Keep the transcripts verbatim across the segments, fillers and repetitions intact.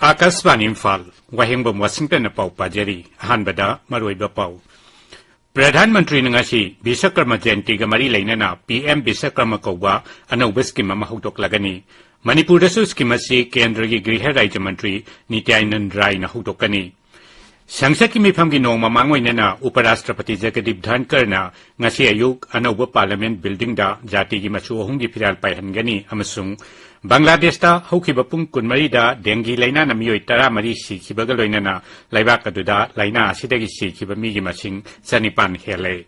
ꯑꯥꯀꯥꯁꯕꯥꯅꯤ ꯏꯝꯐꯥꯜ, ꯋꯥꯍꯦꯡꯕꯝ ꯋꯥꯁꯤꯡꯇꯟꯅ ꯄꯥꯎ ꯄꯥꯖꯔꯤ꯫ ꯑꯍꯥꯟꯕꯗ ꯃꯔꯨꯑꯣꯏꯕ ꯄꯥꯎ꯫ ꯄ꯭ꯔꯙꯥꯟ ꯃꯟꯇ꯭ꯔꯤꯅ ꯉꯁꯤ ꯕꯤꯁꯀꯔꯃ ꯖꯌꯟꯇꯤꯒ ꯃꯔꯤ ꯂꯩꯅꯅ ꯄꯤ ꯑꯦꯝ ꯕꯤꯁꯀꯔꯃ ꯀꯧꯕ ꯑꯅꯧꯕ ꯁ꯭ꯀꯤꯝ ꯑꯃ ꯍꯧꯗꯣꯛꯂꯒꯅꯤ꯫ ꯃꯅꯤꯄꯨꯔꯗꯁꯨ ꯁ꯭ꯀꯤꯝ ꯑꯁꯤ ꯀꯦꯟꯗ꯭ꯔꯒꯤ ꯒ꯭ꯔꯤꯍ ꯔꯥꯖ꯭ꯌ ꯃꯟꯇ꯭ꯔꯤ ꯅꯤꯇ꯭ꯌꯥꯅꯟꯗ ꯔꯥꯏꯅ ꯍꯧꯗꯣꯛꯀꯅꯤ꯫ ꯁꯪꯁꯠꯀꯤ ꯃꯤꯐꯝꯒꯤ ꯅꯣꯡꯃ ꯃꯥꯡꯑꯣꯏꯅꯅ ꯎꯄꯔꯥꯁꯇ꯭ꯔꯄꯇꯤ ꯖꯒꯗꯤꯞ ꯙꯟꯀꯔꯅ ꯉꯁꯤ ꯑꯌꯨꯛ ꯑꯅꯧꯕ ꯄꯥꯔꯂꯤꯌꯥꯃꯦꯟꯠ ꯕꯤꯜꯗꯤꯡꯗ ꯖꯥꯇꯤꯒꯤ ꯃꯆꯨ ꯑꯍꯨꯝꯒꯤ ꯐꯤꯔꯥꯜ ꯄꯥꯏꯍꯟꯒꯅꯤ ꯑꯃꯁꯨꯡ ꯕꯪꯒ꯭ꯂꯥꯗꯦꯁꯇ ꯍꯧꯈꯤꯕ ꯄꯨꯡ ꯀꯨꯟꯃꯔꯤꯗ ꯗꯦꯡꯒꯤ ꯂꯥꯏꯅꯥꯅ ꯃꯤꯑꯣꯏ ꯇꯔꯥꯃꯔꯤ ꯁꯤꯈꯤꯕꯒ ꯂꯣꯏꯅꯅ ꯂꯩꯕꯥꯛ ꯑꯗꯨꯗ ꯂꯥꯏꯅꯥ ꯑꯁꯤꯗꯒꯤ ꯁꯤꯈꯤꯕ ꯃꯤꯒꯤ ꯃꯁꯤꯡ ꯆꯅꯤꯄꯥꯟ ꯍꯦꯜꯂꯦ꯫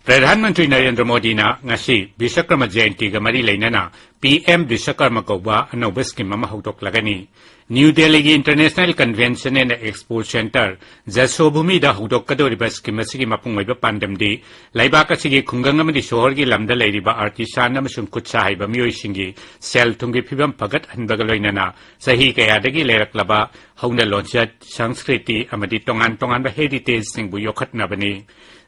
ꯄ꯭ꯔꯙꯥꯟ ꯃꯟꯇ꯭ꯔꯤ ꯅꯔꯦꯟꯗ꯭ꯔ ꯃꯣꯗꯤꯅ ꯉꯁꯤ ꯕꯤꯁꯀꯔꯃ ꯖꯌꯟꯇꯤꯒ ꯃꯔꯤ ꯂꯩꯅꯅ ꯄꯤ ꯑꯦꯝ ꯕꯤꯁꯀꯔꯃ ꯀꯧꯕ ꯑꯅꯧꯕ ꯁ꯭ꯀꯤꯝ ꯑꯃ ꯍꯧꯗꯣꯛꯂꯒꯅꯤ꯫ ꯅ꯭ꯌꯨ ꯗꯦꯜꯂꯤꯒꯤ international convention and expo centre ꯖꯁꯣꯚꯨꯃꯤꯗ ꯍꯧꯗꯣꯛꯀꯗꯧꯔꯤꯕ ꯁ꯭ꯀꯤꯝ ꯑꯁꯤꯒꯤ ꯃꯄꯨꯡ ꯑꯣꯏꯕ ꯄꯥꯟꯗꯝꯗꯤ ꯂꯩꯕꯥꯛ ꯑꯁꯤꯒꯤ ꯈꯨꯡꯒꯪ ꯑꯃꯗꯤ ꯁꯣꯍꯔꯒꯤ ꯂꯝꯗ ꯂꯩꯔꯤꯕ ꯑꯥꯔꯇꯤꯁꯥꯟ ꯑꯃꯁꯨꯡ ꯈꯨꯠꯁꯥ ꯍꯩꯕ ꯃꯤꯑꯣꯏꯁꯤꯡꯒꯤ ꯁꯦꯜ ꯊꯨꯝꯒꯤ ꯐꯤꯕꯝ ꯐꯒꯠꯍꯟꯕꯒ ꯂꯣꯏꯅꯅ ꯆꯍꯤ ꯀꯌꯥꯗꯒꯤ ꯂꯩꯔꯛꯂꯕ ꯍꯧꯅ ꯂꯣꯟꯆꯠ, ꯁꯪꯁꯀ꯭ꯔꯤꯇꯤ ꯑꯃꯗꯤ ꯇꯣꯉꯥꯟ ꯇꯣꯉꯥꯟꯕ ꯍꯦꯔꯤꯇꯦꯖꯁꯤꯡꯕꯨ ꯌꯣꯛꯈꯠꯅꯕꯅꯤ꯫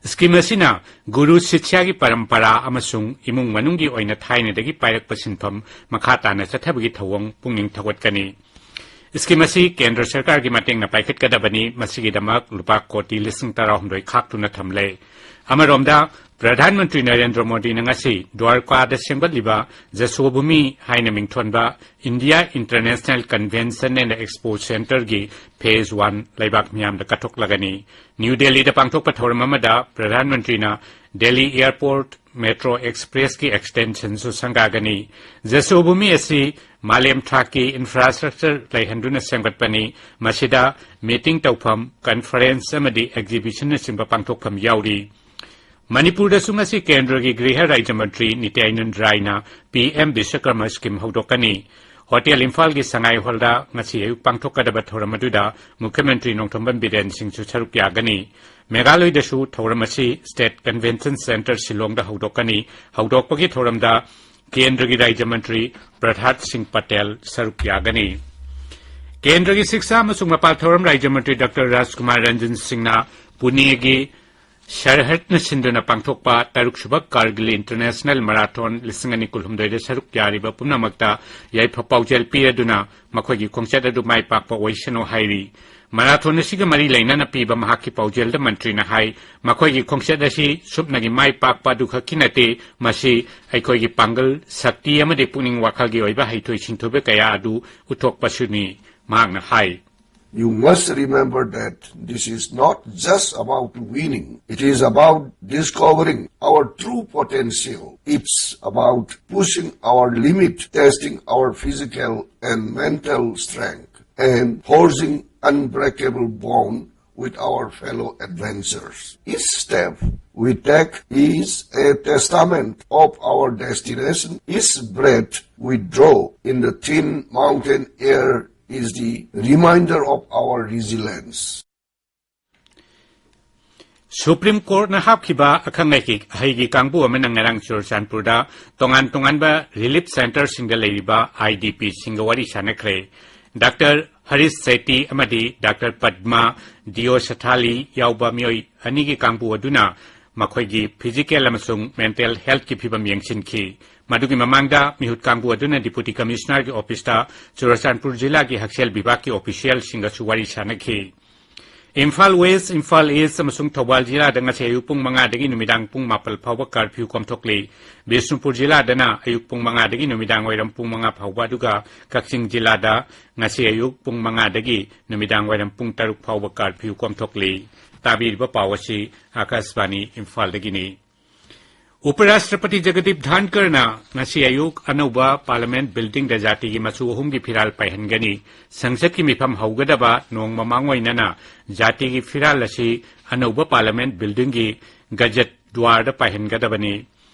ꯁ꯭ꯀꯤꯝ ꯑꯁꯤꯅ ꯒꯨꯔꯨ ꯁꯤꯁ꯭ꯌꯥꯒꯤ ꯄꯔꯝꯄꯔꯥ ꯑꯃꯁꯨꯡ ꯏꯃꯨꯡ ꯃꯅꯨꯡꯒꯤ ꯑꯣꯏꯅ ꯊꯥꯏꯅꯗꯒꯤ ꯄꯥꯏꯔꯛꯄ ꯁꯤꯟꯐꯝ ꯃꯈꯥ ꯇꯥꯅ ꯆꯠꯊꯕꯒꯤ ꯊꯧꯑꯣꯡ ꯄꯨꯛꯅꯤꯡ ꯊꯧꯒꯠꯀꯅꯤ꯫ ꯁ꯭ꯀꯤꯝ ꯑꯁꯤ ꯀꯦꯟꯗ꯭ꯔ ꯁꯔꯀꯥꯔꯒꯤ ꯃꯇꯦꯡꯅ ꯄꯥꯏꯈꯠꯀꯗꯕꯅꯤ꯫ ꯃꯁꯤꯒꯤꯗꯃꯛ ꯂꯨꯄꯥ ꯀꯣꯇꯤ ꯂꯤꯁꯤꯡ ꯇꯔꯥꯍꯨꯝꯗꯣꯏ ꯈꯥꯛꯇꯨꯅ ꯊꯝꯂꯦ꯫ ꯑꯃꯔꯣꯝꯗ, ꯄ꯭ꯔꯙꯥꯟ ꯃꯟꯇ꯭ꯔꯤ ꯅꯔꯦꯟꯗ꯭ꯔ ꯃꯣꯗꯤꯅ ꯉꯁꯤ ꯗ꯭ꯋꯥꯔꯀꯥꯗ ꯁꯦꯝꯒꯠꯂꯤꯕ ꯖꯁꯣꯚꯨꯃꯤ ꯍꯥꯏꯅ ꯃꯤꯡꯊꯣꯟꯕ India international convention and expo ꯁꯦꯟꯇꯔꯒꯤ ꯐꯦꯖ ꯋꯥꯟ ꯂꯩꯕꯥꯛ ꯃꯤꯌꯥꯝꯗ ꯀꯠꯊꯣꯛꯂꯒꯅꯤ꯫ ꯅ꯭ꯌꯨ ꯗꯦꯜꯂꯤꯗ ꯄꯥꯡꯊꯣꯛꯄ ꯊꯧꯔꯝ ꯑꯃꯗ ꯄ꯭ꯔꯙꯥꯟ ꯃꯟꯇ꯭ꯔꯤꯅ ꯗꯦꯜꯂꯤ ꯑꯦꯌꯔꯄꯣꯔꯠ ꯃꯦꯇ꯭ꯔꯣ ꯑꯦꯛꯁꯄ꯭ꯔꯦꯁꯀꯤ ꯑꯦꯛꯁꯇꯦꯟꯁꯟꯁꯨ ꯁꯪꯒꯥꯒꯅꯤ꯫ ꯖꯁꯣꯚꯨꯃꯤ ꯑꯁꯤ ꯃꯥꯂꯦꯝ ꯊꯥꯛꯀꯤ ꯏꯟꯐ꯭ꯔꯥꯁ꯭ꯇ꯭ꯔꯛꯆꯔ ꯂꯩꯍꯟꯗꯨꯅ ꯁꯦꯝꯒꯠꯄꯅꯤ꯫ ꯃꯁꯤꯗ ꯃꯤꯇꯤꯡ ꯇꯧꯐꯝ, ꯀꯟꯐꯔꯦꯟꯁ ꯑꯃꯗꯤ ꯑꯦꯛꯖꯤꯕꯤꯁꯟꯅꯆꯤꯡꯕ ꯄꯥꯡꯊꯣꯛꯐꯝ ꯌꯥꯎꯔꯤ꯫ ꯃꯅꯤꯄꯨꯔꯗꯁꯨ ꯉꯁꯤ ꯀꯦꯟꯗ꯭ꯔꯒꯤ ꯒ꯭ꯔꯤꯍ ꯔꯥꯖ꯭ꯌ ꯃꯟꯇ꯭ꯔꯤ ꯅꯤꯇ꯭ꯌꯥꯅꯟꯗ ꯔꯥꯏꯅ P M Vishwakarma scheme ꯍꯧꯗꯣꯛꯀꯅꯤ꯫ Hotel ꯏꯝꯐꯥꯜꯒꯤ ꯁꯉꯥꯏ ꯍꯣꯜꯗ ꯉꯁꯤ ꯑꯌꯨꯛ ꯄꯥꯡꯊꯣꯛꯀꯗꯕ ꯊꯧꯔꯝ ꯑꯗꯨꯗ ꯃꯨꯈ꯭ꯌ ꯃꯟꯇ꯭ꯔꯤ ꯅꯣꯡꯊꯣꯝꯕꯝ ꯕꯤꯔꯦꯟ ꯁꯤꯡꯁꯨ ꯁꯔꯨꯛ ꯌꯥꯒꯅꯤ꯫ ꯃꯦꯘꯥꯂꯣꯏꯗꯁꯨ ꯊꯧꯔꯝ ꯑꯁꯤ ꯁ꯭ꯇꯦꯠ ꯀꯟꯚꯦꯟꯁꯟ ꯁꯦꯟꯇꯔ ꯁꯤꯂꯣꯡꯗ ꯍꯧꯗꯣꯛꯀꯅꯤ꯫ ꯍꯧꯗꯣꯛꯄꯒꯤ ꯊꯧꯔꯝꯗ ꯀꯦꯟꯗ꯭ꯔꯒꯤ ꯔꯥꯖ꯭ꯌ ꯃꯟꯇ꯭ꯔꯤ ꯄ꯭ꯔꯍ꯭ꯂꯥꯗ ꯁꯤꯡ ꯄꯇꯦꯜ ꯁꯔꯨꯛ ꯌꯥꯒꯅꯤ꯫ ꯀꯦꯟꯗ꯭ꯔꯒꯤ ꯁꯤꯛꯁꯥ ꯑꯃꯁꯨꯡ ꯃꯄꯥꯜ ꯊꯧꯔꯝ ꯔꯥꯖ꯭ꯌ ꯃꯟꯇ꯭ꯔꯤ ꯗꯣꯛꯇꯔ ꯔꯥꯖꯀꯨꯃꯥꯔ ꯔꯟꯖꯟ ꯁꯤꯡꯅ ꯄꯨꯅꯦꯒꯤ ꯁꯔꯍꯠꯅ ꯁꯤꯟꯗꯨꯅ ꯄꯥꯡꯊꯣꯛꯄ ꯇꯔꯨꯛꯁꯨꯕ ꯀꯥꯔꯒꯤꯜ ꯏꯟꯇꯔꯅꯦꯁꯅꯦꯜ ꯃꯔꯥꯊꯣꯟ ꯂꯤꯁꯤꯡ ꯑꯅꯤ ꯀꯨꯟꯍꯨꯝꯗꯣꯏꯗ ꯁꯔꯨꯛ ꯌꯥꯔꯤꯕ ꯄꯨꯝꯅꯃꯛꯇ ꯌꯥꯏꯐ ꯄꯥꯎꯖꯦꯜ ꯄꯤꯔꯗꯨꯅ ꯃꯈꯣꯏꯒꯤ ꯈꯣꯡꯆꯠ ꯑꯗꯨ ꯃꯥꯏ ꯄꯥꯛꯄ ꯑꯣꯏꯁꯅꯨ ꯍꯥꯏꯔꯤ꯫ ꯃꯔꯥꯊꯣꯟ ꯑꯁꯤꯒ ꯃꯔꯤ ꯂꯩꯅꯅ ꯄꯤꯕ ꯃꯍꯥꯛꯀꯤ ꯄꯥꯎꯖꯦꯜꯗ ꯃꯟꯇ꯭ꯔꯤꯅ ꯍꯥꯏ, ꯃꯈꯣꯏꯒꯤ ꯈꯣꯡꯆꯠ ꯑꯁꯤ ꯁꯨꯞꯅꯒꯤ ꯃꯥꯏ ꯄꯥꯛꯄ ꯑꯗꯨꯈꯛꯀꯤ ꯅꯠꯇꯦ, ꯃꯁꯤ ꯑꯩꯈꯣꯏꯒꯤ ꯄꯥꯡꯒꯜ, ꯁꯛꯇꯤ ꯑꯃꯗꯤ ꯄꯨꯛꯅꯤꯡ ꯋꯥꯈꯜꯒꯤ ꯑꯣꯏꯕ ꯍꯩꯊꯣꯏ ꯁꯤꯡꯊꯣꯏꯕ ꯀꯌꯥ ꯑꯗꯨ ꯎꯠꯊꯣꯛꯄꯁꯨꯅꯤ꯫ ꯃꯍꯥꯛꯅ ꯍꯥꯏ, You must remember that this is not just about winning. It is about discovering our true potential. It's about pushing our limit, testing our physical and mental strength, and forging unbreakable bond with our fellow adventurers. Each step we take is a testament of our destination. Each breath we draw in the thin mountain air is the reminder of our resilience. Supreme ꯀꯣꯔꯠꯅ ꯍꯥꯞꯈꯤꯕ ꯑꯈꯪ ꯑꯍꯩꯒꯤ ꯀꯥꯡꯕꯨ ꯑꯃꯅ ꯉꯔꯥꯡ ꯆꯨꯔꯆꯥꯟꯄꯨꯔꯗ ꯇꯣꯉꯥꯟ ꯇꯣꯉꯥꯟꯕ relief ꯁꯦꯟꯇꯔꯁꯤꯡꯗ ꯂꯩꯔꯤꯕ I D ꯄꯤꯁꯤꯡꯒ ꯋꯥꯔꯤ ꯁꯥꯟꯅꯈ꯭ꯔꯦ꯫ ꯗꯥꯛꯇꯔ ꯍꯔꯤꯁ ꯁꯦꯇꯤ ꯑꯃꯗꯤ ꯗꯥꯛꯇꯔ ꯄꯗꯃ ꯗꯤꯑꯣꯁꯊꯥꯂꯤ ꯌꯥꯎꯕ ꯃꯤꯑꯣꯏ ꯑꯅꯤꯒꯤ ꯀꯥꯡꯕꯨ ꯑꯗꯨꯅ ꯃꯈꯣꯏꯒꯤ ꯐꯤꯖꯤꯀꯦꯜ ꯑꯃꯁꯨꯡ ꯃꯦꯟꯇꯦꯜ ꯍꯦꯜꯊꯀꯤ ꯐꯤꯕꯝ ꯌꯦꯡꯁꯤꯟꯈꯤ꯫ ꯃꯗꯨꯒꯤ ꯃꯃꯥꯡꯗ ꯃꯤꯍꯨꯠ ꯀꯥꯡꯕꯨ ꯑꯗꯨꯅ ꯗꯤꯄꯨꯇꯤ ꯀꯃꯤꯁꯅꯔꯒꯤ ꯑꯣꯐꯤꯁꯇ ꯆꯨꯔꯆꯥꯟꯄꯨꯔ ꯖꯤꯂꯥꯒꯤ ꯍꯛꯁꯦꯜ ꯕꯤꯚꯥꯒꯀꯤ ꯑꯣꯐꯤꯁꯤꯌꯦꯜꯁꯤꯡꯒꯁꯨ ꯋꯥꯔꯤ ꯁꯥꯟꯅꯈꯤ꯫ ꯏꯝꯐꯥꯜ ꯋꯦꯁ, ꯏꯝꯐꯥꯜ ꯏꯁ ꯑꯃꯁꯨꯡ ꯊꯧꯕꯥꯜ ꯖꯤꯂꯥꯗ ꯉꯁꯤ ꯑꯌꯨꯛ ꯄꯨꯡ ꯃꯉꯥꯗꯒꯤ ꯅꯨꯃꯤꯗꯥꯡ ꯄꯨꯡ ꯃꯥꯄꯜ ꯐꯥꯎꯕ ꯀꯔꯐ꯭ꯌꯨ ꯀꯣꯝꯊꯣꯛꯂꯤ꯫ ꯕꯤꯁꯅꯨꯄꯨꯔ ꯖꯤꯂꯥꯗꯅ ꯑꯌꯨꯛ ꯄꯨꯡ ꯃꯉꯥꯗꯒꯤ ꯅꯨꯃꯤꯗꯥꯡ ꯋꯥꯏꯔꯝ ꯄꯨꯡ ꯃꯉꯥ ꯐꯥꯎꯕ, ꯑꯗꯨꯒ ꯀꯛꯆꯤꯡ ꯖꯤꯂꯥꯗ ꯉꯁꯤ ꯑꯌꯨꯛ ꯄꯨꯡ ꯃꯉꯥꯗꯒꯤ ꯅꯨꯃꯤꯗꯥꯡ ꯋꯥꯏꯔꯝ ꯄꯨꯡ ꯇꯔꯨꯛ ꯐꯥꯎꯕ ꯀꯔꯐ꯭ꯌꯨ ꯀꯣꯝꯊꯣꯛꯂꯤ꯫ ꯇꯥꯕꯤꯔꯤꯕ ꯄꯥꯎ ꯑꯁꯤ ꯑꯥꯀꯥꯁꯕꯥꯅꯤ ꯏꯝꯐꯥꯜꯗꯒꯤꯅꯤ꯫ ꯎꯄꯔꯥꯁꯇ꯭ꯔꯄꯇꯤ ꯖꯒꯗꯤꯞ ꯙꯥꯟꯀꯔꯅ ꯉꯁꯤ ꯑꯌꯨꯛ ꯑꯅꯧꯕ ꯄꯥꯔꯂꯤꯌꯥꯃꯦꯟꯠ ꯕꯤꯜꯗꯤꯡꯗ ꯖꯥꯇꯤꯒꯤ ꯃꯆꯨ ꯑꯍꯨꯝꯒꯤ ꯐꯤꯔꯥꯜ ꯄꯥꯏꯍꯟꯒꯅꯤ꯫ ꯁꯪꯁꯠꯀꯤ ꯃꯤꯐꯝ ꯍꯧꯒꯗꯕ ꯅꯣꯡꯃ ꯃꯥꯡꯑꯣꯏꯅꯅ ꯖꯥꯇꯤꯒꯤ ꯐꯤꯔꯥꯜ ꯑꯁꯤ ꯑꯅꯧꯕ ꯄꯥꯔꯂꯤꯌꯥꯃꯦꯟꯠ ꯕꯤꯜꯗꯤꯡꯒꯤ ꯒꯖꯦꯠ ꯗ꯭ꯋꯥꯔꯗ ꯄꯥꯏꯍꯟꯒꯗꯕꯅꯤ꯫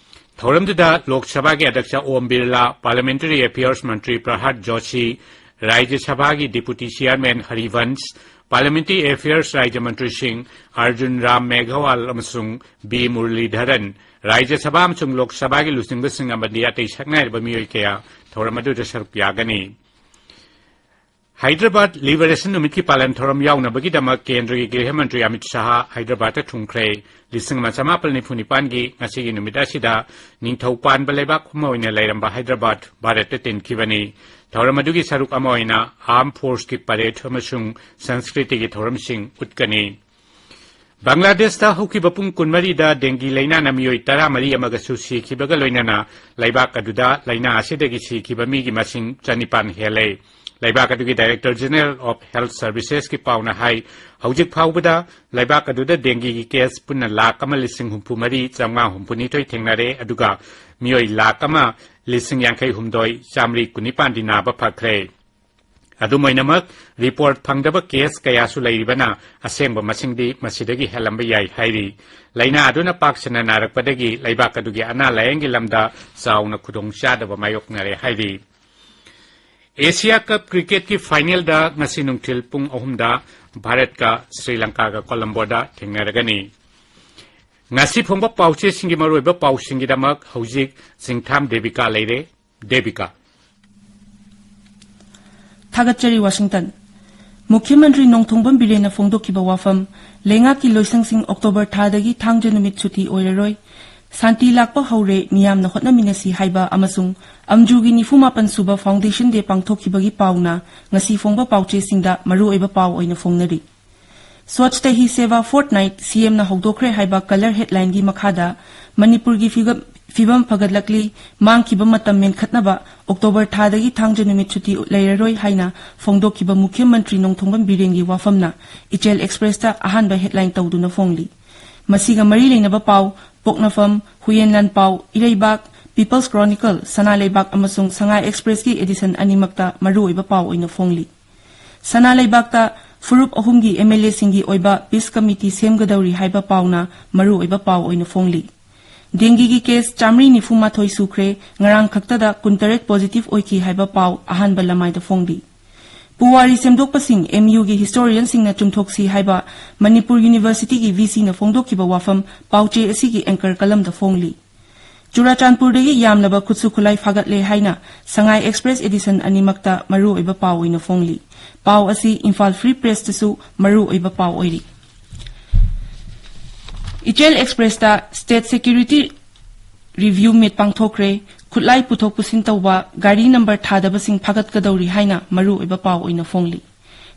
ꯊꯧꯔꯝꯗꯨꯗ ꯂꯣꯛ ꯁꯚꯥꯒꯤ ꯑꯗ꯭ꯌꯛꯁ ꯑꯣꯝ ꯕꯤꯔꯂꯥ, ꯄꯥꯔꯂꯤꯌꯥꯃꯦꯟꯇꯔꯤ ꯑꯦꯐꯤꯌꯔꯁ ꯃꯟꯇ꯭ꯔꯤ ꯄ꯭ꯔꯍꯥꯗ ꯖꯣꯁꯤ, ꯔꯥꯖ꯭ꯌ ꯁꯚꯥꯒꯤ deputy chairman Harivansh, parliamentary affairs ꯔꯥꯖ꯭ꯌ ꯃꯟꯇ꯭ꯔꯤꯁꯤꯡ ꯑꯔꯖꯨꯟ ꯔꯥꯝ ꯃꯦꯘꯋꯥꯜ ꯑꯃꯁꯨꯡ ꯕꯤ ꯃꯨꯔꯂꯤꯙꯔꯟ, ꯔꯥꯖ꯭ꯌ ꯁꯚꯥ ꯑꯃꯁꯨꯡ ꯂꯣꯛ ꯁꯚꯥꯒꯤ ꯂꯨꯆꯤꯡꯕꯁꯤꯡ ꯑꯃꯗꯤ ꯑꯇꯩ ꯁꯛꯅꯥꯏꯔꯕ ꯃꯤꯑꯣꯏ ꯀꯌꯥ ꯊꯧꯔꯝ ꯑꯗꯨꯗ ꯁꯔꯨꯛ ꯌꯥꯒꯅꯤ꯫ ꯍꯥꯏꯗ꯭ꯔꯕꯥꯗ ꯂꯤꯕꯔꯦꯁꯟ ꯅꯨꯃꯤꯠꯀꯤ ꯄꯥꯂꯟ ꯊꯧꯔꯝ ꯌꯥꯎꯅꯕꯒꯤꯗꯃꯛ ꯀꯦꯟꯗ꯭ꯔꯒꯤ ꯒ꯭ꯔꯤꯍ ꯃꯟꯇ꯭ꯔꯤ ꯑꯃꯤꯠ ꯁꯥꯍ ꯍꯥꯏꯗ꯭ꯔꯕꯥꯗꯇ ꯊꯨꯡꯈ꯭ꯔꯦ꯫ ꯂꯤꯁꯤꯡ ꯑꯃ ꯆꯃꯥꯄꯜ ꯅꯤꯐꯨ ꯅꯤꯄꯥꯟꯒꯤ ꯉꯁꯤꯒꯤ ꯅꯨꯃꯤꯠ ꯑꯁꯤꯗ ꯅꯤꯡꯊꯧ ꯄꯥꯟꯕ ꯂꯩꯕꯥꯛ ꯑꯃ ꯑꯣꯏꯅ ꯂꯩꯔꯝꯕ ꯍꯥꯏꯗ꯭ꯔꯕꯥꯗ ꯚꯥꯔꯠꯇ ꯇꯤꯟꯈꯤꯕꯅꯤ꯫ ꯊꯧꯔꯝ ꯑꯗꯨꯒꯤ ꯁꯔꯨꯛ ꯑꯃ ꯑꯣꯏꯅ ꯑꯥꯔꯝ ꯐꯣꯔꯁꯀꯤ ꯄꯔꯦꯗ ꯑꯃꯁꯨꯡ ꯁꯪꯁꯀ꯭ꯔꯤꯇꯤꯒꯤ ꯊꯧꯔꯝꯁꯤꯡ ꯎꯠꯀꯅꯤ꯫ ꯕꯪꯒ꯭ꯂꯥꯗꯦꯁꯇ ꯍꯧꯈꯤꯕ ꯄꯨꯡ ꯀꯨꯟꯃꯔꯤꯗ ꯗꯦꯡꯒꯤ ꯂꯩꯅꯥꯅ ꯃꯤꯑꯣꯏ ꯇꯔꯥꯃꯔꯤ ꯑꯃꯒꯁꯨ ꯁꯤꯈꯤꯕꯒ ꯂꯣꯏꯅꯅ ꯂꯩꯕꯥꯛ ꯑꯗꯨꯗ ꯂꯩꯅꯥ ꯑꯁꯤꯗꯒꯤ ꯁꯤꯈꯤꯕ ꯃꯤꯒꯤ ꯃꯁꯤꯡ ꯆꯅꯤꯄꯥꯟ ꯍꯦꯜꯂꯦ꯫ ꯂꯩꯕꯥꯛ ꯑꯗꯨꯒꯤ Director General of Health Servicesꯀꯤ ꯄꯥꯎꯅ ꯍꯥꯏ, ꯍꯧꯖꯤꯛ ꯐꯥꯎꯕꯗ ꯂꯩꯕꯥꯛ ꯑꯗꯨꯗ ꯗꯦꯡꯒꯤꯒꯤ ꯀꯦꯁ ꯄꯨꯟꯅ ꯂꯥꯈ ꯑꯃ ꯂꯤꯁꯤꯡ ꯍꯨꯝꯐꯨ ꯃꯔꯤ ꯆꯥꯝꯃꯉꯥ ꯍꯨꯝꯐꯨꯅꯤꯊꯣꯏ ꯊꯦꯡꯅꯔꯦ, ꯑꯗꯨꯒ ꯃꯤꯑꯣꯏ ꯂꯥꯈ ꯑꯃ ꯂꯤꯁꯤꯡ ꯌꯥꯡꯈꯩ ꯍꯨꯝꯗꯣꯏ ꯆꯥꯝꯃꯔꯤ ꯀꯨꯟꯅꯤꯄꯥꯟꯗꯤ ꯅꯥꯕ ꯐꯈ꯭ꯔꯦ꯫ ꯑꯗꯨꯝ ꯑꯣꯏꯅꯃꯛ, ꯔꯤꯄꯣꯔꯠ ꯐꯪꯗꯕ ꯀꯦꯁ ꯀꯌꯥꯁꯨ ꯂꯩꯔꯤꯕꯅ ꯑꯁꯦꯡꯕ ꯃꯁꯤꯡꯗꯤ ꯃꯁꯤꯗꯒꯤ ꯍꯦꯜꯂꯝꯕ ꯌꯥꯏ ꯍꯥꯏꯔꯤ꯫ ꯂꯩꯅꯥ ꯑꯗꯨꯅ ꯄꯥꯛ ꯁꯟꯅ ꯅꯥꯔꯛꯄꯗꯒꯤ ꯂꯩꯕꯥꯛ ꯑꯗꯨꯒꯤ ꯑꯅꯥ ꯂꯥꯌꯦꯡꯒꯤ ꯂꯝꯗ ꯆꯥꯎꯅ ꯈꯨꯗꯣꯡꯆꯥꯗꯕ ꯃꯥꯌꯣꯛꯅꯔꯦ ꯍꯥꯏꯔꯤ꯫ ꯑꯦꯁꯤꯌꯥ ꯀꯞ ꯀ꯭ꯔꯤꯀꯦꯠꯀꯤ ꯐꯥꯏꯅꯦꯜꯗ ꯉꯁꯤ ꯅꯨꯡꯊꯤꯜ ꯄꯨꯡ ꯑꯍꯨꯝꯗ ꯚꯥꯔꯠꯀ ꯁ꯭ꯔꯤ ꯂꯪꯀꯥꯒ ꯀꯣꯂꯝꯕꯣꯗ ꯊꯦꯡꯅꯔꯒꯅꯤ꯫ ꯉꯁꯤ ꯐꯣꯡꯕ ꯄꯥꯎꯆꯦꯁꯤꯡꯒꯤ ꯃꯔꯨꯑꯣꯏꯕ ꯄꯥꯎꯁꯤꯡꯒꯤꯗꯃꯛ ꯍꯧꯖꯤꯛ ꯆꯤꯡꯊꯥꯝ ꯗꯦꯕꯤꯀꯥ ꯂꯩꯔꯦ꯫ ꯗꯦꯕꯤꯀꯥ꯫ ꯊꯥꯒꯠꯆꯔꯤ, ꯋꯥꯁꯤꯡꯇꯟ꯫ ꯃꯨꯈ꯭ꯌ ꯃꯟꯇ꯭ꯔꯤ ꯅꯣꯡꯊꯣꯡꯕꯝ ꯕꯤꯔꯦꯟꯅ ꯐꯣꯡꯗꯣꯛꯈꯤꯕ ꯋꯥꯐꯝ, ꯂꯩꯉꯥꯛꯀꯤ ꯂꯣꯏꯁꯪꯁꯤꯡ ꯑꯣꯛꯇꯣꯕꯔ ꯊꯥꯗꯒꯤ ꯊꯥꯡꯖ ꯅꯨꯃꯤꯠ ꯁꯨꯇꯤ ꯑꯣꯏꯔꯔꯣꯏ, ꯁꯥꯟꯇꯤ ꯂꯥꯛꯄ ꯍꯧꯔꯦ, ꯃꯤꯌꯥꯝꯅ ꯍꯣꯠꯅꯃꯤꯟꯅꯁꯤ ꯍꯥꯏꯕ ꯑꯃꯁꯨꯡ ꯑꯝꯖꯨꯒꯤ ꯅꯤꯐꯨ ꯃꯥꯄꯟ ꯁꯨꯕ ꯐꯥꯎꯟꯗꯦꯁꯟ ꯗꯦ ꯄꯥꯡꯊꯣꯛꯈꯤꯕꯒꯤ ꯄꯥꯎꯅ ꯉꯁꯤ ꯐꯣꯡꯕ ꯄꯥꯎꯆꯦꯁꯤꯡꯗ ꯃꯔꯨꯑꯣꯏꯕ ꯄꯥꯎ ꯑꯣꯏꯅ ꯐꯣꯡꯅꯔꯤ꯫ ꯁ꯭ꯋꯥꯆꯇ ꯍꯤ ꯁꯦꯕꯥ ꯐꯣꯔꯠꯅꯥꯏꯠ ꯁꯤꯑꯦꯝꯅ ꯍꯧꯗꯣꯛꯈ꯭ꯔꯦ ꯍꯥꯏꯕ ꯀꯂꯔ ꯍꯦꯗꯂꯥꯏꯟꯒꯤ ꯃꯈꯥꯗ ꯃꯅꯤꯄꯨꯔꯒꯤ ꯐꯤꯒ-, ꯐꯤꯕꯝ ꯐꯒꯠꯂꯛꯂꯤ, ꯃꯥꯡꯈꯤꯕ ꯃꯇꯝ ꯃꯦꯟꯈꯠꯅꯕ ꯑꯣꯛꯇꯣꯕꯔ ꯊꯥꯗꯒꯤ ꯊꯥꯡꯖ ꯅꯨꯃꯤꯠ ꯁꯨꯇꯤ ꯂꯩꯔꯔꯣꯏ ꯍꯥꯏꯅ ꯐꯣꯡꯗꯣꯛꯈꯤꯕ ꯃꯨꯈ꯭ꯌ ꯃꯟꯇ꯭ꯔꯤ ꯅꯣꯡꯊꯣꯝꯕꯝ ꯕꯤꯔꯦꯟꯒꯤ ꯋꯥꯐꯝꯅ ꯏꯆꯦꯜ ꯑꯦꯛꯁꯄ꯭ꯔꯦꯁꯇ ꯑꯍꯥꯟꯕ ꯍꯦꯗꯂꯥꯏꯟ ꯇꯧꯗꯨꯅ ꯐꯣꯡꯂꯤ꯫ ꯃꯁꯤꯒ ꯃꯔꯤ ꯂꯩꯅꯕ ꯄꯥꯎ, ꯄꯣꯛꯅꯐꯝ, ꯍꯨꯌꯦꯟ ꯂꯥꯟꯄꯥꯎ, ꯏꯔꯩꯕꯥꯛ, ꯄꯤꯄꯜꯁ ꯀ꯭ꯔꯣꯅꯤꯀꯜ, ꯁꯅꯥ ꯂꯩꯕꯥꯛ ꯑꯃꯁꯨꯡ ꯁꯉꯥꯏ ꯑꯦꯛꯁꯄ꯭ꯔꯦꯁꯀꯤ ꯑꯦꯗꯤꯁꯟ ꯑꯅꯤꯃꯛꯇ ꯃꯔꯨꯑꯣꯏꯕ ꯄꯥꯎ ꯑꯣꯏꯅ ꯐꯣꯡꯂꯤ꯫ ꯁꯅꯥ ꯂꯩꯕꯥꯛꯇ ꯐꯨꯔꯨꯞ ꯑꯍꯨꯝꯒꯤ ꯑꯦꯝ ꯑꯦꯜ ꯑꯦꯁꯤꯡꯒꯤ ꯑꯣꯏꯕ ꯄꯤꯁ ꯀꯃꯤꯇꯤ ꯁꯦꯝꯒꯗꯧꯔꯤ ꯍꯥꯏꯕ ꯄꯥꯎꯅ ꯃꯔꯨꯑꯣꯏꯕ ꯄꯥꯎ ꯑꯣꯏꯅ ꯐꯣꯡꯂꯤ꯫ ꯗꯦꯡꯒꯤꯒꯤ ꯀꯦꯁ ꯆꯥꯃꯔꯤ ꯅꯤꯐꯨ ꯃꯥꯊꯣꯏ ꯁꯨꯈ꯭ꯔꯦ, ꯉꯔꯥꯡ ꯈꯛꯇꯗ ꯀꯨꯟꯇꯔꯦꯠ ꯄꯣꯖꯤꯇꯤꯚ ꯑꯣꯏꯈꯤ ꯍꯥꯏꯕ ꯄꯥꯎ ꯑꯍꯥꯟꯕ ꯂꯃꯥꯏꯗ ꯐꯣꯡꯂꯤ꯫ ꯄꯨꯋꯥꯔꯤ ꯁꯦꯝꯗꯣꯛꯄꯁꯤꯡ ꯑꯦꯝ ꯌꯨꯒꯤ ꯍꯤꯁꯇꯣꯔꯤꯌꯟꯁꯤꯡꯅ ꯆꯨꯝꯊꯣꯛꯁꯤ ꯍꯥꯏꯕ ꯃꯅꯤꯄꯨꯔ ꯌꯨꯅꯤꯚꯔꯁꯤꯇꯤꯒꯤ ꯚꯤ ꯁꯤꯅ ꯐꯣꯡꯗꯣꯛꯈꯤꯕ ꯋꯥꯐꯝ ꯄꯥꯎꯆꯦ ꯑꯁꯤꯒꯤ ꯑꯦꯡꯀꯔ ꯀꯂꯝꯗ ꯐꯣꯡꯂꯤ꯫ ꯆꯨꯔꯥꯆꯥꯟꯄꯨꯔꯗꯒꯤ ꯌꯥꯝꯂꯕ ꯈꯨꯠꯁꯨ ꯈꯨꯠꯂꯥꯏ ꯐꯥꯒꯠꯂꯦ ꯍꯥꯏꯅ ꯁꯉꯥꯏ ꯑꯦꯛꯁꯄ꯭ꯔꯦꯁ ꯑꯦꯗꯤꯁꯟ ꯑꯅꯤꯃꯛꯇ ꯃꯔꯨꯑꯣꯏꯕ ꯄꯥꯎ ꯑꯣꯏꯅ ꯐꯣꯡꯂꯤ꯫ ꯄꯥꯎ ꯑꯁꯤ ꯏꯝꯐꯥꯜ ꯐ꯭ꯔꯤ ꯄ꯭ꯔꯦꯁꯇꯁꯨ ꯃꯔꯨꯑꯣꯏꯕ ꯄꯥꯎ ꯑꯣꯏꯔꯤ꯫ ꯏꯆꯦꯜ ꯑꯦꯛꯁꯄ꯭ꯔꯦꯁꯇ ꯁ꯭ꯇꯦꯠ ꯁꯦꯀ꯭ꯌꯨꯔꯤꯇꯤ ꯔꯤꯚ꯭ꯌꯨ ꯃꯤꯠ ꯄꯥꯡꯊꯣꯛꯈ꯭ꯔꯦ꯫ ꯈꯨꯠꯂꯥꯏ ꯄꯨꯊꯣꯛ ꯄꯨꯁꯤꯟ ꯇꯧꯕ ꯒꯥꯔꯤ ꯅꯝꯕꯔ ꯊꯥꯗꯕꯁꯤꯡ ꯐꯥꯒꯠꯀꯗꯧꯔꯤ ꯍꯥꯏꯅ ꯃꯔꯨꯑꯣꯏꯕ ꯄꯥꯎ ꯑꯣꯏꯅ ꯐꯣꯡꯂꯤ꯫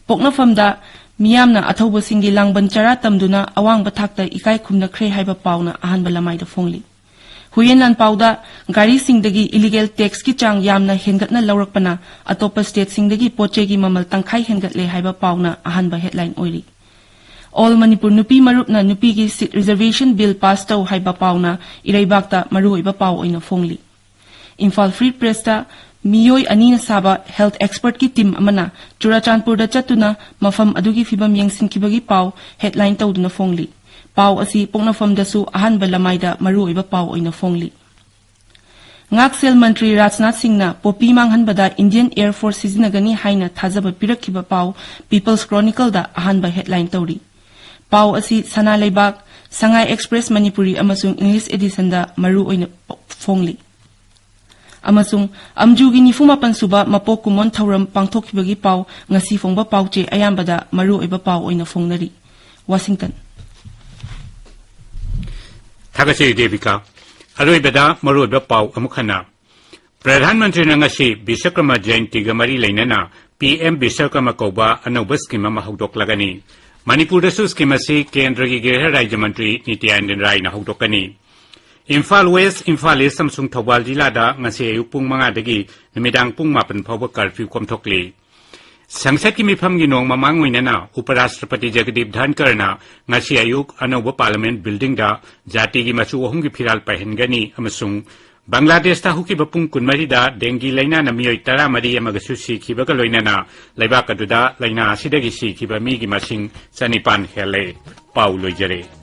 ꯄꯣꯛꯅꯐꯝꯗ ꯃꯤꯌꯥꯝꯅ ꯑꯊꯧꯕꯁꯤꯡꯒꯤ ꯂꯥꯡꯕꯟ ꯆꯔꯥ ꯇꯝꯗꯨꯅ ꯑꯋꯥꯡꯕ ꯊꯥꯛꯇ ꯏꯀꯥꯏ ꯈꯨꯝꯅꯈ꯭ꯔꯦ ꯍꯥꯏꯕ ꯄꯥꯎꯅ ꯑꯍꯥꯟꯕ ꯂꯃꯥꯏꯗ ꯐꯣꯡꯂꯤ꯫ ꯍꯨꯌꯦꯟ ꯂꯥꯟꯄꯥꯎꯗ ꯒꯥꯔꯤꯁꯤꯡꯗꯒꯤ ꯏꯂꯤꯒꯦꯜ ꯇꯦꯛꯁꯀꯤ ꯆꯥꯡ ꯌꯥꯝꯅ ꯍꯦꯟꯒꯠꯅ ꯂꯧꯔꯛꯄꯅ ꯑꯇꯣꯞꯄ ꯁ꯭ꯇꯦꯠꯁꯤꯡꯗꯒꯤ ꯄꯣꯠ ꯆꯩꯒꯤ ꯃꯃꯜ ꯇꯪꯈꯥꯏ ꯍꯦꯟꯒꯠꯂꯦ ꯍꯥꯏꯕ ꯄꯥꯎꯅ ꯑꯍꯥꯟꯕ ꯍꯦꯗꯂꯥꯏꯟ ꯑꯣꯏꯔꯤ꯫ ꯑꯣꯜ ꯃꯅꯤꯄꯨꯔ ꯅꯨꯄꯤ ꯃꯔꯨꯞꯅ ꯅꯨꯄꯤꯒꯤ ꯁꯤꯠ ꯔꯤꯖꯔꯚꯦꯁꯟ ꯕꯤꯜ ꯄꯥꯁ ꯇꯧ ꯍꯥꯏꯕ ꯄꯥꯎꯅ ꯏꯔꯩꯕꯥꯛꯇ ꯃꯔꯨꯑꯣꯏꯕ ꯄꯥꯎ ꯑꯣꯏꯅ ꯐꯣꯡꯂꯤ꯫ ꯏꯝꯐꯥꯜ ꯐ꯭ꯔꯤ ꯄ꯭ꯔꯦꯁꯇ ꯃꯤꯑꯣꯏ ꯑꯅꯤꯅ ꯁꯥꯕ ꯍꯦꯜꯊ ꯑꯦꯛꯁꯄꯔꯠꯀꯤ ꯇꯤꯝ ꯑꯃꯅ ꯆꯨꯔꯥꯆꯥꯟꯄꯨꯔꯗ ꯆꯠꯇꯨꯅ ꯃꯐꯝ ꯑꯗꯨꯒꯤ ꯐꯤꯕꯝ ꯌꯦꯡꯁꯤꯟꯈꯤꯕꯒꯤ ꯄꯥꯎ ꯍꯦꯗꯂꯥꯏꯟ ꯇꯧꯗꯨꯅ ꯐꯣꯡꯂꯤ꯫ ꯄꯥꯎ ꯑꯁꯤ ꯄꯣꯛꯅꯐꯝꯗꯁꯨ ꯑꯍꯥꯟꯕ ꯂꯃꯥꯏꯗ ꯃꯔꯨꯑꯣꯏꯕ ꯄꯥꯎ ꯑꯣꯏꯅ ꯐꯣꯡꯂꯤ꯫ ꯉꯥꯛꯁꯦꯜ ꯃꯟꯇ꯭ꯔꯤ ꯔꯥꯖꯅꯥꯊ ꯁꯤꯡꯅ ꯄꯣꯄꯤ ꯃꯥꯡꯍꯟꯕꯗ ꯏꯟꯗꯤꯌꯟ ꯑꯦꯌꯔ ꯐꯣꯔꯁ ꯁꯤꯖꯤꯟꯅꯒꯅꯤ ꯍꯥꯏꯅ ꯊꯥꯖꯕ ꯄꯤꯔꯛꯈꯤꯕ ꯄꯥꯎ ꯄꯤꯄꯜꯁ ꯀ꯭ꯔꯣꯅꯤꯀꯜꯗ ꯑꯍꯥꯟꯕ ꯍꯦꯗꯂꯥꯏꯟ ꯇꯧꯔꯤ꯫ ꯄꯥꯎ ꯑꯁꯤ ꯁꯅꯥ ꯂꯩꯕꯥꯛ, ꯁꯉꯥꯏ ꯑꯦꯛꯁꯄ꯭ꯔꯦꯁ ꯃꯅꯤꯄꯨꯔꯤ ꯑꯃꯁꯨꯡ ꯏꯪꯂꯤꯁ ꯑꯦꯗꯤꯁꯟꯗ ꯃꯔꯨ ꯑꯣꯏꯅ ꯐꯣꯡꯂꯤ꯫ ꯑꯃꯁꯨꯡ ꯑꯝꯖꯨꯒꯤ ꯅꯤꯐꯨ ꯃꯥꯄꯟ ꯁꯨꯕ ꯃꯄꯣꯛ ꯀꯨꯝꯑꯣꯟ ꯊꯧꯔꯝ ꯄꯥꯡꯊꯣꯛꯈꯤꯕꯒꯤ ꯄꯥꯎ ꯉꯁꯤ ꯐꯣꯡꯕ ꯄꯥꯎꯆꯦ ꯑꯌꯥꯝꯕꯗ ꯃꯔꯨꯑꯣꯏꯕ ꯄꯥꯎ ꯑꯣꯏꯅ ꯐꯣꯡꯅꯔꯤ꯫ ꯋꯥꯁꯤꯡꯇꯟ꯫ ꯊꯥꯒꯠꯆꯔꯤ ꯗꯦꯕꯤꯀꯥ꯫ ꯑꯔꯣꯏꯕꯗ ꯃꯔꯨꯑꯣꯏꯕ ꯄꯥꯎ ꯑꯃꯨꯛ ꯍꯟꯅ꯫ ꯄ꯭ꯔꯙꯥꯟ ꯃꯟꯇ꯭ꯔꯤꯅ ꯉꯁꯤ ꯕꯤꯁꯀꯔꯃ ꯖꯌꯟꯇꯤꯒ ꯃꯔꯤ ꯂꯩꯅꯅ ꯄꯤ ꯑꯦꯝ ꯕꯤꯁꯀꯔꯃ ꯀꯧꯕ ꯑꯅꯧꯕ ꯁ꯭ꯀꯤꯝ ꯑꯃ ꯍꯧꯗꯣꯛꯂꯒꯅꯤ꯫ ꯃꯅꯤꯄꯨꯔꯗꯁꯨ ꯁ꯭ꯀꯤꯝ ꯑꯁꯤ ꯀꯦꯟꯗ꯭ꯔꯒꯤ ꯒ꯭ꯔꯤꯍ ꯔꯥꯖ꯭ꯌ ꯃꯟꯇ꯭ꯔꯤ ꯅꯤꯇ꯭ꯌꯥꯅꯟꯗꯟ ꯔꯥꯏꯅ ꯍꯧꯗꯣꯛꯀꯅꯤ꯫ ꯏꯝꯐꯥꯜ ꯋꯦꯁ, ꯏꯝꯐꯥꯜ ꯏꯁ ꯑꯃꯁꯨꯡ ꯊꯧꯕꯥꯜ ꯖꯤꯂꯥꯗ ꯉꯁꯤ ꯑꯌꯨꯛ ꯄꯨꯡ ꯃꯉꯥꯗꯒꯤ ꯅꯨꯃꯤꯗꯥꯡ ꯄꯨꯡ ꯃꯥꯄꯟ ꯐꯥꯎꯕ ꯀꯔꯐ꯭ꯌꯨ ꯀꯣꯝꯊꯣꯛꯂꯤ꯫ ꯁꯪꯁꯠꯀꯤ ꯃꯤꯐꯝꯒꯤ ꯅꯣꯡꯃ ꯃꯥꯡꯑꯣꯏꯅꯅ ꯎꯄꯔꯥꯁꯇ꯭ꯔꯄꯇꯤ ꯖꯒꯗꯤꯞ ꯙꯟꯀꯔꯅ ꯉꯁꯤ ꯑꯌꯨꯛ ꯑꯅꯧꯕ ꯄꯥꯔꯂꯤꯌꯥꯃꯦꯟꯠ ꯕꯤꯜꯗꯤꯡꯗ ꯖꯥꯇꯤꯒꯤ ꯃꯆꯨ ꯑꯍꯨꯝꯒꯤ ꯐꯤꯔꯥꯜ ꯄꯥꯏꯍꯟꯒꯅꯤ ꯑꯃꯁꯨꯡ ꯕꯪꯒ꯭ꯂꯥꯗꯦꯁꯇ ꯍꯧꯈꯤꯕ ꯄꯨꯡ ꯀꯨꯟꯃꯔꯤꯗ ꯗꯦꯡꯒꯤ ꯂꯥꯏꯅꯥꯅ ꯃꯤꯑꯣꯏ ꯇꯔꯥꯃꯔꯤ ꯑꯃꯒꯁꯨ ꯁꯤꯈꯤꯕꯒ ꯂꯣꯏꯅꯅ ꯂꯩꯕꯥꯛ ꯑꯗꯨꯗ ꯂꯥꯏꯅꯥ ꯑꯁꯤꯗꯒꯤ ꯁꯤꯈꯤꯕ ꯃꯤꯒꯤ ꯃꯁꯤꯡ ꯆꯅꯤꯄꯥꯟ ꯍꯦꯜꯂꯦ꯫ ꯄꯥꯎ ꯂꯣꯏꯖꯔꯦ꯫